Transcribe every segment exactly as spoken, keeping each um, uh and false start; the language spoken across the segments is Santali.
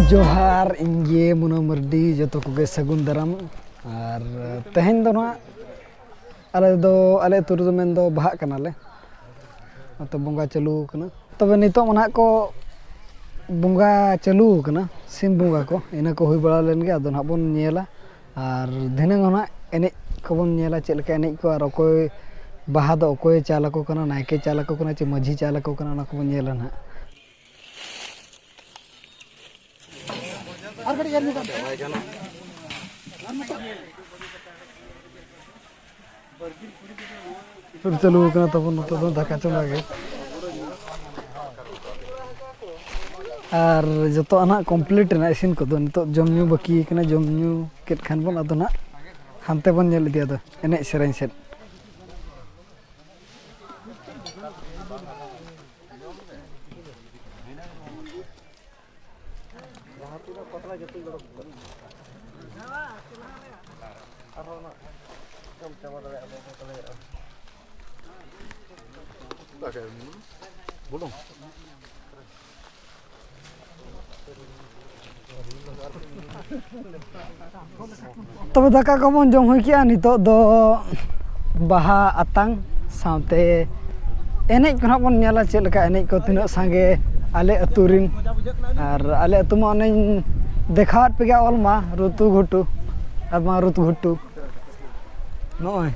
ᱡᱚᱦᱟᱨ, ᱤᱧ ᱜᱮ ᱢᱩᱱᱟ ᱢᱟᱨᱰᱤ, ᱡᱚᱛᱚ ᱠᱚᱜᱮ ᱥᱟᱹᱜᱩᱱ ᱫᱟᱨᱟᱢ᱾ ᱟᱨ ᱛᱮᱦᱮᱧ ᱫᱚ ᱱᱟᱦᱟᱜ ᱟᱞᱮ ᱫᱚ, ᱟᱞᱮ ᱟᱹᱛᱩ ᱨᱮᱫᱚ ᱢᱮᱱᱫᱚ ᱵᱟᱦᱟᱜ ᱠᱟᱱᱟᱞᱮ᱾ ᱱᱚᱛᱮ ᱵᱚᱸᱜᱟ ᱪᱟᱹᱞᱩ ᱟᱠᱟᱱᱟ᱾ ᱛᱚᱵᱮ ᱱᱤᱛᱚᱜ ᱢᱟ ᱱᱟᱦᱟᱜ ᱠᱚ ᱵᱚᱸᱜᱟ ᱪᱟᱹᱞᱩ ᱟᱠᱟᱱᱟ, ᱥᱤᱢ ᱵᱚᱸᱜᱟ ᱠᱚ, ᱤᱱᱟᱹ ᱠᱚ ᱦᱩᱭ ᱵᱟᱲᱟ ᱞᱮᱱ ᱜᱮ, ᱟᱫᱚ ᱱᱟᱦᱟᱜ ᱵᱚᱱ ᱧᱮᱞᱟ᱾ ᱟᱨ ᱫᱷᱤᱱᱟᱹᱝ ᱦᱚᱸ ᱱᱟᱦᱟᱜ ᱮᱱᱮᱡ ᱠᱚᱵᱚᱱ ᱧᱮᱞᱟ, ᱪᱮᱫ ᱞᱮᱠᱟ ᱮᱱᱮᱡ ᱠᱚ, ᱟᱨ ᱚᱠᱚᱭ ᱵᱟᱦᱟ ᱫᱚ ᱚᱠᱚᱭᱮ ᱪᱟᱞ ᱟᱠᱚ ᱠᱟᱱᱟ, ᱱᱟᱭᱠᱮ ᱪᱟᱞ ᱟᱠᱚ ᱠᱟᱱᱟ ᱪᱮ ᱢᱟᱹᱡᱷᱤ ᱪᱟᱞ ᱟᱠᱚ ᱠᱟᱱᱟ, ᱚᱱᱟ ᱠᱚᱵᱚᱱ ᱧᱮᱞᱟ ᱱᱟᱦᱟᱜ᱾ ᱟᱨ ᱠᱟᱹᱴᱤᱡ ᱟᱨ ᱢᱤᱫ ᱫᱷᱟᱣ᱾ ᱥᱩᱨ ᱪᱟᱹᱞᱩ ᱟᱠᱟᱱᱟ ᱛᱟᱵᱚᱱ ᱱᱚᱛᱮ ᱫᱚ ᱫᱟᱠᱟ ᱪᱚᱸᱫᱟ ᱜᱮ᱾ ᱟᱨ ᱡᱚᱛᱚᱣᱟᱜ ᱱᱟᱦᱟᱜ complete ᱮᱱᱟ ᱤᱥᱤᱱ ᱠᱚᱫᱚ᱾ ᱱᱤᱛᱚᱜ ᱡᱚᱢ ᱧᱩ ᱵᱟᱹᱠᱤ ᱠᱟᱱᱟ, ᱡᱚᱢ ᱧᱩ ᱠᱮᱫ ᱠᱷᱟᱱ ᱵᱚᱱ ᱟᱫᱚ ᱱᱟᱦᱟᱜ ᱦᱟᱱᱛᱮ ᱵᱚᱱ ᱧᱮᱞ ᱤᱫᱤᱭᱟ ᱟᱫᱚ ᱮᱱᱮᱡ ᱥᱮᱨᱮᱧ ᱥᱮᱫ᱾ ᱛᱚᱵᱮ ᱫᱟᱠᱟ ᱠᱚᱵᱚᱱ ᱡᱚᱢ ᱦᱩᱭ ᱠᱮᱜᱼᱟ, ᱱᱤᱛᱚᱜ ᱫᱚ ᱵᱟᱦᱟ ᱟᱛᱟᱝ ᱥᱟᱶᱛᱮ ᱮᱱᱮᱡ ᱠᱚ ᱱᱟᱦᱟᱜ ᱵᱚᱱ ᱧᱮᱞᱟ, ᱪᱮᱫ ᱞᱮᱠᱟ ᱮᱱᱮᱡ ᱠᱚ, ᱛᱤᱱᱟᱹᱜ ᱥᱟᱸᱜᱮ ᱟᱞᱮ ᱟᱹᱛᱩ ᱨᱮᱱ᱾ ᱟᱨ ᱟᱞᱮ ᱟᱹᱛᱩ ᱢᱟ ᱚᱱᱮᱧ ᱫᱮᱠᱷᱟᱣᱟᱫ ᱯᱮᱜᱮ, ᱚᱞ ᱢᱟ ᱨᱩᱛᱩ ᱜᱷᱩᱴᱩ, ᱟᱨ ᱵᱟᱝ ᱨᱩᱛ ᱜᱷᱩᱴᱩ᱾ ᱱᱚᱜᱼᱚᱭ᱾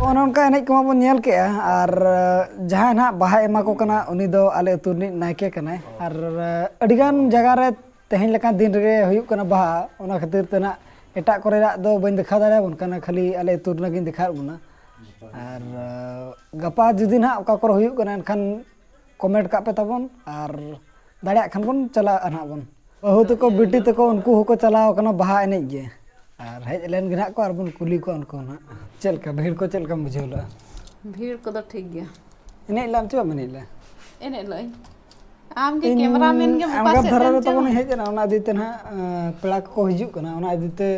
ᱚᱱᱮ ᱚᱱᱠᱟ ᱮᱱᱮᱡ ᱠᱚᱢᱟ ᱵᱚᱱ ᱧᱮᱞ ᱠᱮᱜᱼᱟ, ᱟᱨ ᱡᱟᱦᱟᱸᱭ ᱱᱟᱦᱟᱜ ᱵᱟᱦᱟᱭ ᱮᱢᱟ ᱠᱚ ᱠᱟᱱᱟ, ᱩᱱᱤ ᱫᱚ ᱟᱞᱮ ᱟᱹᱛᱩ ᱨᱤᱱᱤᱡ ᱱᱟᱭᱠᱮ ᱠᱟᱱᱟᱭ᱾ ᱟᱨ ᱟᱹᱰᱤᱜᱟᱱ ᱡᱟᱭᱜᱟ ᱨᱮ ᱛᱮᱦᱮᱧ ᱞᱮᱠᱟᱱ ᱫᱤᱱ ᱨᱮᱜᱮ ᱦᱩᱭᱩᱜ ᱠᱟᱱᱟ ᱵᱟᱦᱟ, ᱚᱱᱟ ᱠᱷᱟᱹᱛᱤᱨ ᱛᱮ ᱱᱟᱦᱟᱜ ᱮᱴᱟᱜ ᱠᱚᱨᱮᱱᱟᱜ ᱫᱚ ᱵᱟᱹᱧ ᱫᱮᱠᱷᱟᱣ ᱫᱟᱲᱮᱭᱟᱵᱚᱱ ᱠᱟᱱᱟ, ᱠᱷᱟᱹᱞᱤ ᱟᱞᱮ ᱟᱹᱛᱩ ᱨᱮᱱᱟᱜ ᱜᱤᱧ ᱫᱮᱠᱷᱟᱣᱮᱫ ᱵᱚᱱᱟ᱾ ᱟᱨ ᱜᱟᱯᱟ ᱡᱩᱫᱤ ᱱᱟᱦᱟᱜ ᱚᱠᱟ ᱠᱚᱨᱮ ᱦᱩᱭᱩᱜ ᱠᱟᱱᱟ, ᱮᱱᱠᱷᱟᱱ ᱠᱚᱢᱮᱱᱴ ᱠᱟᱜ ᱯᱮ ᱛᱟᱵᱚᱱ, ᱟᱨ ᱫᱟᱲᱮᱭᱟᱜ ᱠᱷᱟᱱ ᱵᱚᱱ ᱪᱟᱞᱟᱜᱼᱟ ᱱᱟᱦᱟᱜ ᱵᱚᱱ᱾ ᱵᱟᱹᱦᱩ ᱛᱟᱠᱚ, ᱵᱤᱴᱤ ᱛᱟᱠᱚ, ᱩᱱᱠᱩ ᱦᱚᱸᱠᱚ ᱪᱟᱞᱟᱣ ᱠᱟᱱᱟ ᱵᱟᱦᱟ ᱮᱱᱮᱡ ᱜᱮ᱾ ᱟᱨ ᱦᱮᱡ ᱞᱮᱱ ᱜᱮ ᱱᱟᱦᱟᱜ ᱠᱚ, ᱟᱨ ᱵᱚᱱ ᱠᱩᱞᱤ ᱠᱚᱣᱟ ᱩᱱᱠᱩ ᱱᱟᱦᱟᱜ᱾ ᱪᱮᱫ ᱞᱮᱠᱟ ᱵᱷᱤᱲ ᱠᱚ, ᱪᱮᱫ ᱞᱮᱠᱟᱢ ᱵᱩᱡᱷᱟᱹᱣ ᱞᱮᱫᱼᱟ? ᱵᱷᱤᱲ ᱠᱚᱫᱚ ᱴᱷᱤᱠ ᱜᱮᱭᱟ᱾ ᱮᱱᱮᱡ ᱞᱮᱫᱟᱢ ᱪᱮ ᱵᱟᱢ ᱮᱱᱮᱡ ᱞᱮᱫᱼᱟ? ᱮᱱᱮᱡ ᱞᱮᱫᱟᱹᱧ᱾ ᱟᱢ ᱜᱮ ᱤᱧ ᱠᱮᱢᱮᱨᱟᱢᱮᱱ ᱜᱮ ᱟᱬᱜᱟᱛ ᱯᱟᱥᱮᱡ ᱫᱷᱟᱨᱟ ᱮᱢ ᱨᱮ ᱪᱚ᱾ ᱛᱟᱵᱚᱱ ᱦᱮᱡ ᱮᱱᱟ, ᱚᱱᱟ ᱤᱫᱤ ᱛᱮ ᱱᱟᱦᱟᱜ, ᱮᱸ, ᱯᱮᱲᱟ ᱠᱚᱠᱚ ᱦᱤᱡᱩᱜ ᱠᱟᱱᱟ, ᱚᱱᱟ ᱤᱫᱤ ᱛᱮ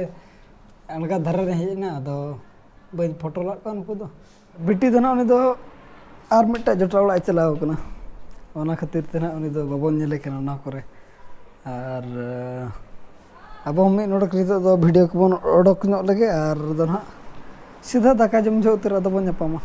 ᱟᱬᱜᱟᱛ ᱫᱷᱟᱨᱟ ᱨᱮ ᱦᱮᱡ ᱮᱱᱟ, ᱟᱫᱚ ᱵᱟᱹᱧ ᱯᱷᱳᱴᱳ ᱞᱮᱫ ᱠᱚᱣᱟ ᱱᱩᱠᱩ ᱫᱚ᱾ ᱵᱤᱴᱤ ᱫᱚ ᱱᱟᱦᱟᱜ ᱩᱱᱤ ᱫᱚ ᱟᱨ ᱢᱤᱫᱴᱟᱝ ᱡᱚᱴᱟᱣ ᱚᱲᱟᱜ ᱮ ᱪᱟᱞᱟᱣ ᱠᱟᱱᱟ, ᱚᱱᱟ ᱠᱷᱟᱹᱛᱤᱨ ᱛᱮ ᱱᱟᱦᱟᱜ ᱩᱱᱤ ᱫᱚ ᱵᱟᱵᱚᱱ ᱧᱮᱞᱮ ᱠᱟᱱᱟ ᱚᱱᱟ ᱠᱚᱨᱮ᱾ ᱟᱨ, ᱮᱸ, ᱟᱵᱚ ᱦᱚᱸ ᱢᱤᱫ ᱱᱚᱰᱮᱠ ᱱᱤᱛᱚᱜ ᱫᱚ ᱵᱷᱤᱰᱤᱭᱳ ᱠᱚᱵᱚᱱ ᱚᱰᱚᱠ ᱧᱚᱜ ᱞᱮᱜᱮ, ᱟᱨ ᱫᱚ ᱱᱟᱦᱟᱜ ᱥᱤᱫᱷᱟᱹ ᱫᱟᱠᱟ ᱡᱚᱢ ᱡᱚᱦᱚᱜ ᱩᱛᱟᱹᱨ ᱟᱫᱚ ᱵᱚᱱ ᱧᱟᱯᱟᱢᱟ᱾